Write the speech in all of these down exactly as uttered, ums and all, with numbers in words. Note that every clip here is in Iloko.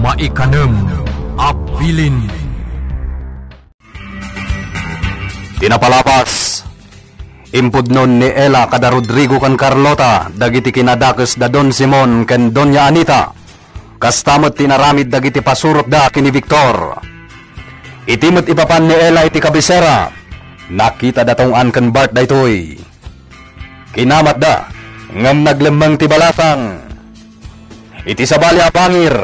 Maikanem a bilin. Ti napalabas, impudnon ni Ella kada Rodrigo ken Carlota dagiti kinadakes da Don Simon ken Doña Anita. Kasta met ti inaramid dagiti pasurotda ken ni Victor. Iti met ipapan ni Ella iti kabisera, nakita da Tong-an ken Bart daytoy. Kinamatda, ngem naglemmeng ti balasang. Iti sabali a bangir,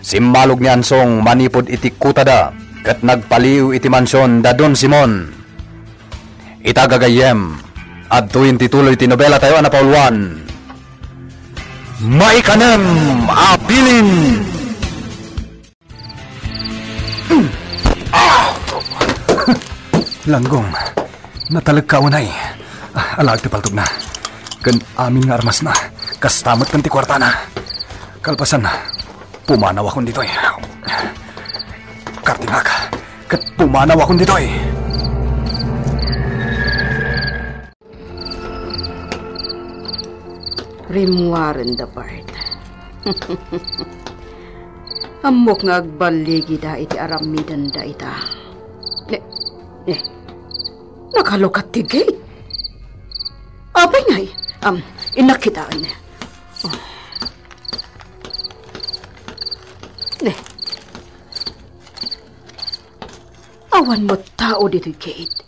simmalog ni Ansong manipud iti kutada ket nagpaliiw iti mansion da Don Simon. Ita gagayyem, adtoyen ti tuloy ti nobela tayo a napauluan. Maikanem a bilin! Langgong, natalekka unay. Alaag ti paltogna. Ken amin nga armasna, kasta met ken ti kuartana. Kalpasan, pumanawakon ditoy. Kartingak, ket pumanawakon ditoy. Rimmuaren da, Bart. Ammok nga agballigida iti aramidenda ita. Ne, ne. Nakalukat ti gate. Apay ngay? Am, innak kitaen. Oh. Ne. Awan met tao ditoy gate.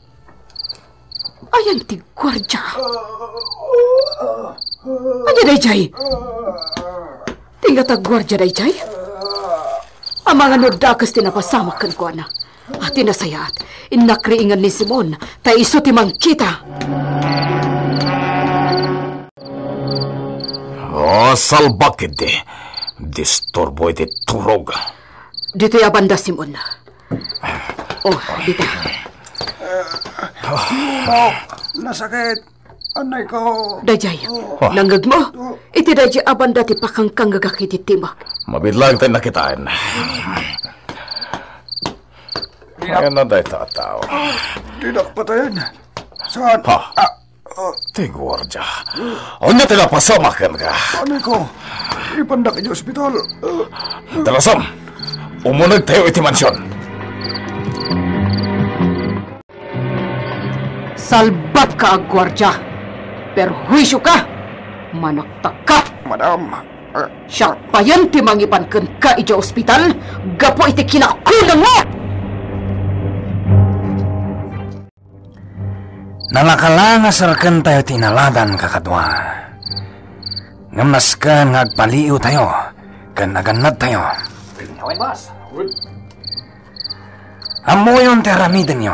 Ayan ti guardia. Ania dayjay? Ti nga ta guardia dayjay? Amangan no dakes ti napasamak kenkuana. A, ti nasayaat, innak riingen ni Simon, ta isu ti mangkita. Oh, salbak idi. Disturbo iti turog. Ditoy a banda, Simon. Oh, dita. Nasakit. Anay ko. Dayjay, nangngegmo? Iti dayjay a banda ti pakangkangngegak iti timek. Mabilang ti nakitaen. Ayan na dayta a tao. Dinak patayen. Saan? Ha? Ah, ah. Ti guardia. Ania ti napasamak kenka? Anay ko. Ipandak iti ospital. Dalasom, umuneg tayo iti mansion. Salbakka a guardia. Perhuisioka. Manaktakka. Madam, eh, siak payen ti mangipan kenka idiay ospital gapu iti kinakunangmo! Nalaka la nga serkentayo ti inaladan, kakadua. Ngem nasken nga agpaliiwtayo ken agannadtayo. Awen, boss. Ammoyon ti aramidenyo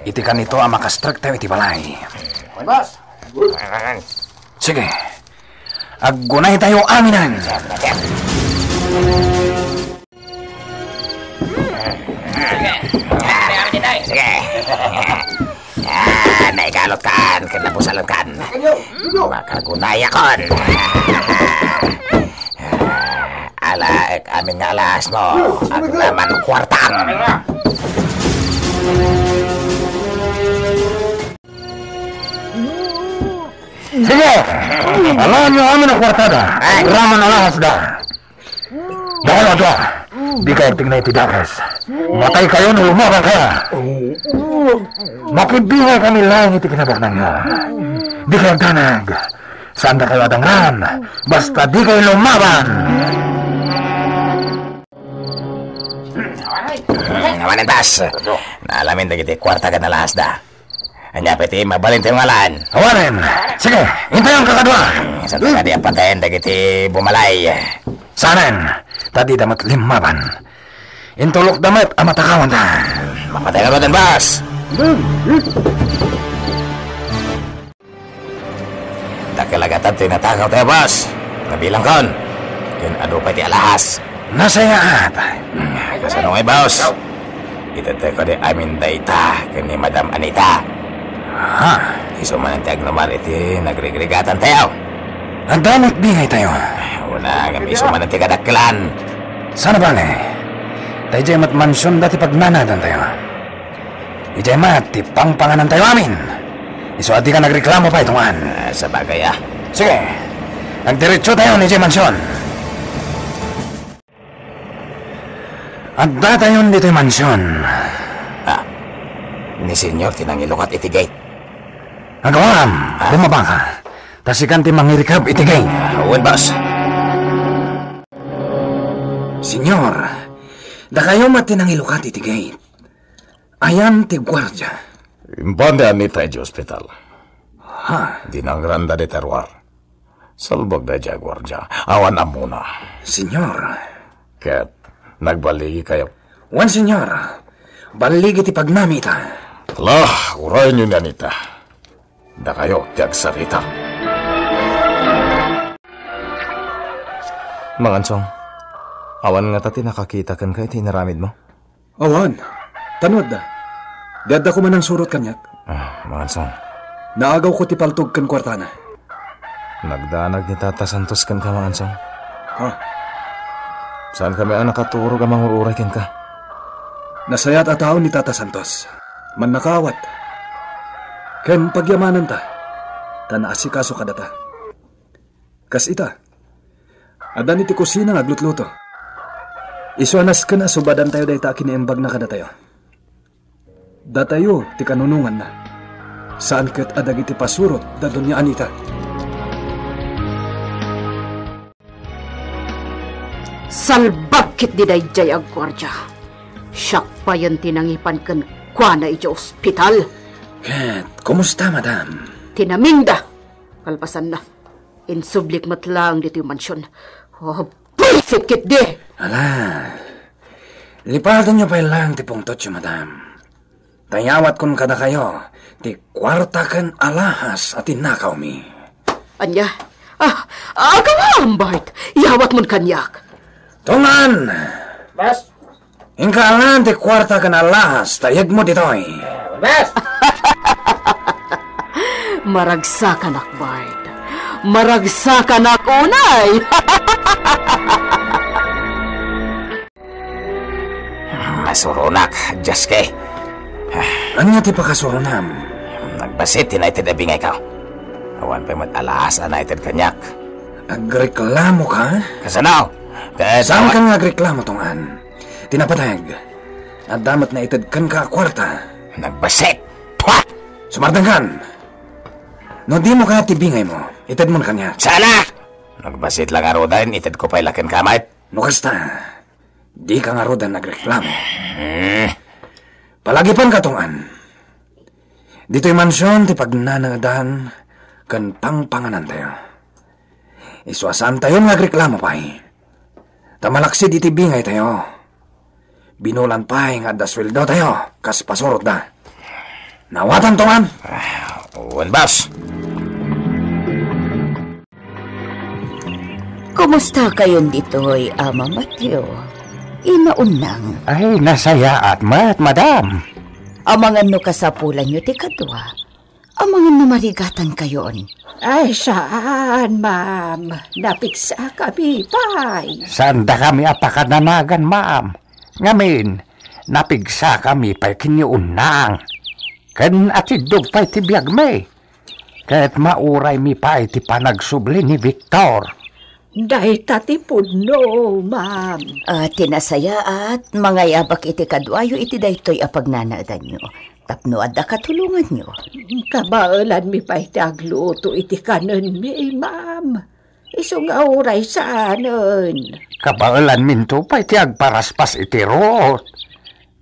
iti kanito a makastrektayo iti balay. Awen, boss. Sige. Aggunaytayo aminen. Sige. Ah, naikalotkan, ken nabusalenkan. Makagunayakon. Alaek amin nga alahasmo. Agnaman kuartam. Sige! Alaenyo amin a kuartada. Agraman alahasda. Dakay a dua, dikay agtignay iti dakes. Mataykayo no lumabankayo. Makibingaykami laeng iti kinabaknangyo. Dikay agdanag. Saandakayo a dangran. Basta dikay lumaban. Hmm, awanen, boss. Naalamin dagiti kuarta ken alahasda. Ania pay ti mabalintayo nga alaen? Awanen. Sige, intayon, kakadua. Saan kadi a patayen dagiti bumalay? Saanen, ta dida met limmaban. Intulokda met a matakawanta. Mapatay ngaruden, boss. Dakkel a gatad ti natakawtayo, boss. Nabilangkon. Ken adu pay ti alahas. Nasayaat. Hmm, kasano ngay, boss? Itattayo kadi amin dayta ken ni Madam Anita. Ha? Isu manen ti agnumar iti nagrigrigatantayo. Adda met bingaytayo. Una, ngem isu manen ti kadakkelan. Saan a bale? Ta idiay met mansionda ti pagnanadantayo. Idiay met ti pangpanganantayo amin. Isu a dika nagreklamo pay, Tong-an. Ah, sabagay, ah. Sige. Agdiretsotayon idiay mansion. Addatayon ditoy mansion. Ah, ni Senyor ti nangilukat iti gate. Agawam, ah, bumabaka. Ta sikan ti mangirikab iti gate. Ah, wen, boss. Senyor, dakayo met ti nangilukat iti gate. Ayan ti guardia. Impan ni Anita iti ospital. Ha? Dinangranda dita ruar. Salbag daydiay guardia. Awan ammona. Senyor. Ket, nagballigi kayo. Wen, senyor. Balligi ti pagnami ita. Ala, urayonyo ni Anita. Dakayo ti agsarita. Mangansong, awan ngata ti nakakita kenka iti inaramidmo? Awan. Tano adda? Di adda koma nangsurot kaniak. Ah, Mangansong. Naagawko ti paltog ken kuartana. Nagdanag ni Tata Santos kenka, Mangansong. Ha? Saankami a nakaturog a mangur-uray kenka. Nasayaat a tao ni Tata Santos. Mannakaawat. Ken pagyamananta. Ta naasikaso kadata. Kas ita, addan iti kusina nga aglutluto. Isu a nasken a subadantayo dayta a kinaimbagna kadatayo. Datayo ti kanunonganna. Saan ket a dagiti pasurot da Doña Anita. Salbag ketdi daydiay a guardia. Siak payen ti nangipan kenkuana idiay ospital. Ket kumusta, madam? Tinamingda. Kalpasanna, insublik met laeng ditoy mansion. Oh, buisit ketdi! Ala, lipatenyo pay laeng ti pungtotyo, madam. Ta iyawatkon kadakayo ti kuarta ken alahas a tinnakawmi. Ania? Ah, agawam, Bart! Iyawatmon kaniak! Tungan! Bas! Inka alan ti kuarta ken alahas ta iyegmo ditoy. Bas! Maragsakanak, Bart. Maragsakanak unay! Masuronak, Jaske. Ania ti pakasuronam? Nagbassit ti naited a bingayko. Awan pay met alahas a naited kaniak. Agreklamo ka? Kasano? Kas- Saan ka nga agreklamo, Tungan? Ti napateg, adda met naited kenka a kuarta. Nagbassit! Pah! Sumardengkan! No dimo kayat ti bingaymo, itedmon kaniak. Saan a! Nagbassit la ngaruden, itedko pay la kenka met. No kasta, dika ngaruden agreklamo. Hmm. Palagipanka, Tungan. Ditoy mansion ti pagnanaedan ken pangpanganantayo. Isu a saantayon nga agreklamo pay. Ta malaksid iti bingaytayo, binulan pay nga adda sueldotayo kas pasurotda. Naawatan, Tungan? Ah, wen, boss. Kumusta kayon ditoy, Ama Mateo? Ima Unang. Ay, nasayaat met, madam. Amangan no kasapulanyo ti kadua. Amangan no marigatan kayon. Ay, saan, ma'am. Napigsakami pay. Saandakami a pakadanagan, ma'am. Ngamin, napigsakami pay ken ni Unang. Ken atiddog pay ti biagmi. Ket mauraymi pay ti panagsubli ni Victor. Dayta ti pudno, ma'am. Ah, ti nasayaat, mangayabak iti kaduayo iti daytoy a pagnanaedanyo, tapno adda katulonganyo. Kabaelanmi pay ti agluto iti kanenmi, ma'am. Isu nga uray saanen. Kabaelanminto pay ti agparaspas iti ruot.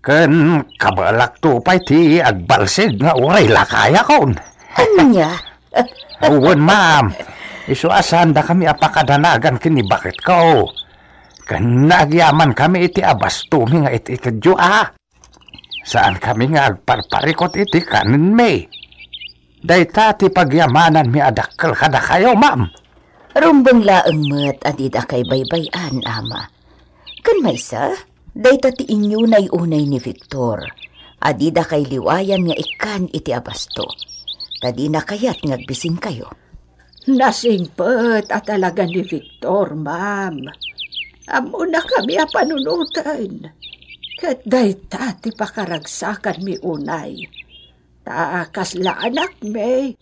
Ken kabaelakto pay ti agbalsig nga uray lakayakon. Ania? Wen, ma'am. Isu a saandakami a pakadanagan ken ni baketko. Ken nagyamankami iti abastomi nga it-itedyo a. Saankami nga agparparikut iti kanenmi. Dayta ti pagyamananmi a dakkel kadakayo, ma'am. Rumbeng laeng met a didakay baybay-an, Ama. Ken maysa, dayta ti inyunay unay ni Victor a didakay liwayan nga ikkan iti abasto, ta dina kayat nga agbisingkayo. Nasingpet a talaga ni Victor, ma'am. Ammonakami a panunoten. Ket dayta ti pakaragsakanmi unay. Ta kasla anakmi,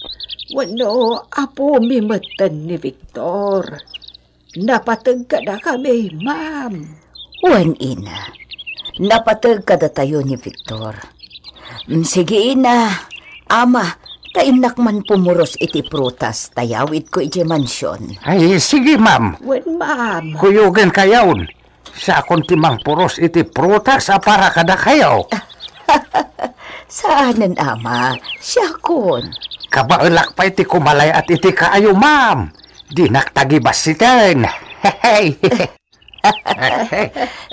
wenno apomi metten ni Victor. Napateg kadakami, ma'am. Wen, ina. Napateg kadatayo ni Victor. Mm, sige, ina, ama, ta innak man pumuros iti prutas ta yawidko idiay mansion. Ay, sige, ma'am. Wen, ma'am. Kuyogen kayon. Siakon ti mangpuros iti prutas a para kadakayo. Saanen, ama. Siakon. Kabaelak pay ti kumalay-at iti kaayo, ma'am. Dinak tagibassiten.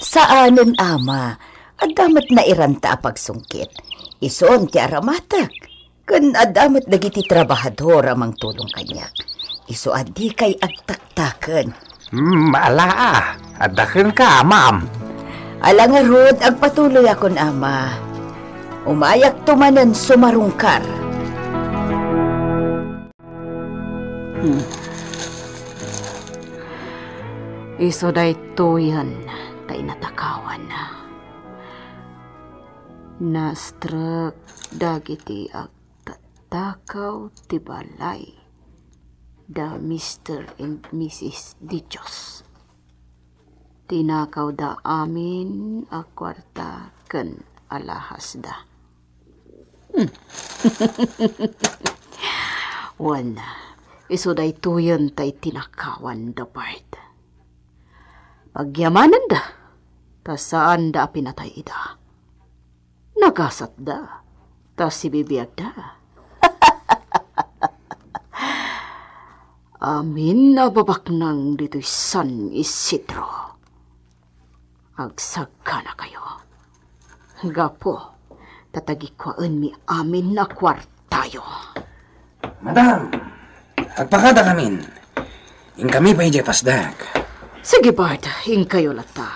Saanen, ama. Adda met nairanta a pagsungkit. Isun ti aramatek. Ken adda met dagiti trabahador a mangtulong kaniak. Isu a dikay agtaktaken. Hmm, ala, adda kenka, ma'am. Ala ngarud, agpatuloyakon, ama. Umayakto manen sumarungkar. Hmm. Isu daytoyen ta inatakawan. Naastrek dagiti agtattakaw ti balay da Mister and Missus Dichos. Tinakawda amin a kuarta ken alahasda. Hmm. Wen, isu daytoyen tay tinakawan da Bart. Pagyamananda, ta saanda a pinatay ida. Nagasatda, ta sibibiagda. Amin a babaknang ditoy San Isidro. Agsagkanakayo. Gapu ta tagikuaenmi amin a kuartayo. Madam, agpakadakamin. Inkami pay idiay pasdak. Sige, Bart, inkayo latta.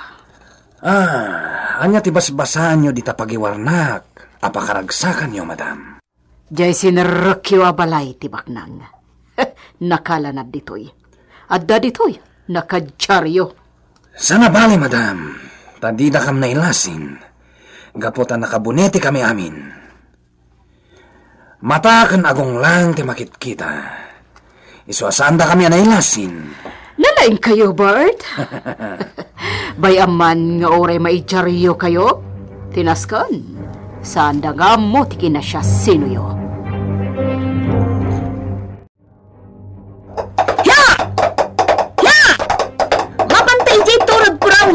Ah, ania ti basbasaanyo dita pagiwarnak a pakaragsakanyo, madam? Diay sinerrekyo a balay ti baknang. Nakalanad ditoy. Adda ditoy, nakadiario. Saan a bale, madam, ta didakam nailasin, gapu ta nakabunetekami amin. Mata ken agong laeng ti makitkita. Isu a saandakami a nailasin. Nalaingkayo, Bart? Bay-am man nga uray maidiariokayo? Ti nasken, saanda nga ammo ti kinasiasinoyo. Hia! Hia! Mapanta idiay turod puraw!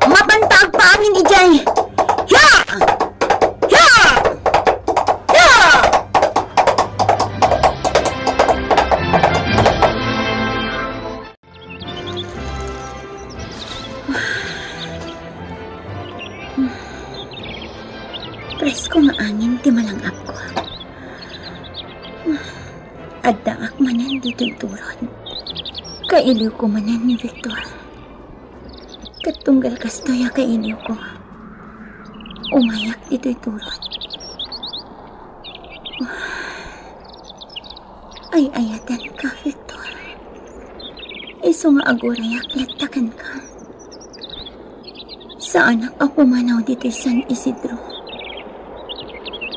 Mapanta agpaamin idiay! Hia! Hia! Hia! Presko nga angin ti malang-apko. Addaak manen ditoy turod. Kailiwko manen ni Victor. Ket tunggal kastoy a kailiwko, umayak ditoy turod. Ay-ayatenka, Victor. Isu nga agurayak latta kenka. Saanak a pumanaw ditoy San Isidro.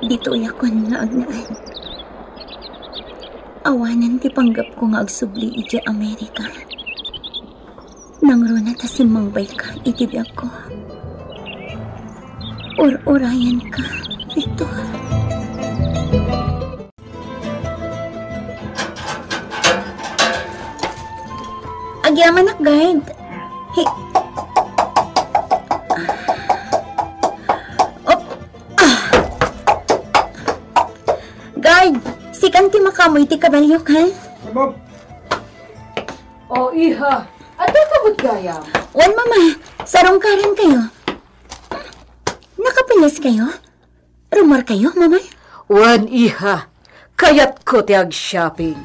Ditoyakon nga agnaed. Awanen ti panggepko nga agsubli idiay Amerika. Nangruna ta simmangbayka iti biagko. Ur-urayenka, Victor. Agyamanak, guard. Hi- Op-, ah. Guard, sikan ti makaammo iti kabalio, ha? Ma'am. O, iha, adda ka met gayam? Wen, mama, sarungkarankayo. Nakapeles kayo? Rummuar kayo, mama? Wen, iha, kayatko ti ag-shopping.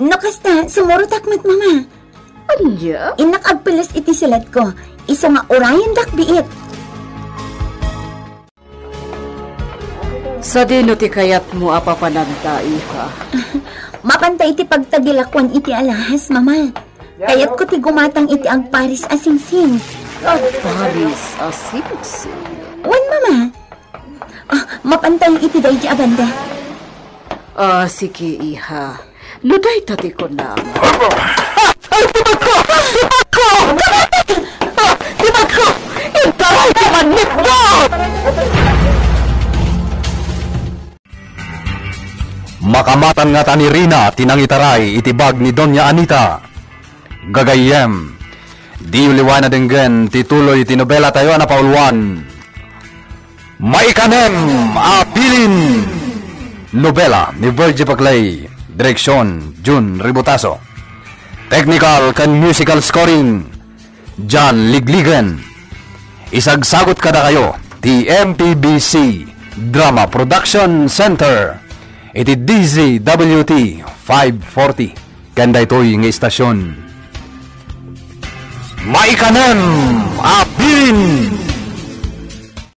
No kasta, sumurotak met, mama. Ania? Innak agpeles iti siledko. Isu nga urayendak biit. Sadino ti kayatmo a papananta, iha? Mapanta iti pagtagilakuan iti alahas, mama. Kayatko ti gumatang iti agparis a singsing. Agparis a singsing? Wen, mama. Ah, mapantay iti daydi a banda. Ah, sige, iha. No dayta ti kunam. Ah, ay, ti bagko! Ti bagko! Ah, ti bagko! Intaray ti mannitmo! Makamatan ngata ni Rina ti nangitaray iti bag ni Doña Anita. Gagayyem, diyo liwayan a denggen ti tuloy ti nobela tayo a napauluan. Maikanem a Bilin. Nobela ni Virgie Paclay. Direksyon, Jun Ributaso. Technical ken musical scoring, John Ligligen. Isagsagut kadakayo ti M P B C Drama Production Center iti D Z W T five forty ken daytoy nga istasyon. Maikanem a Bilin.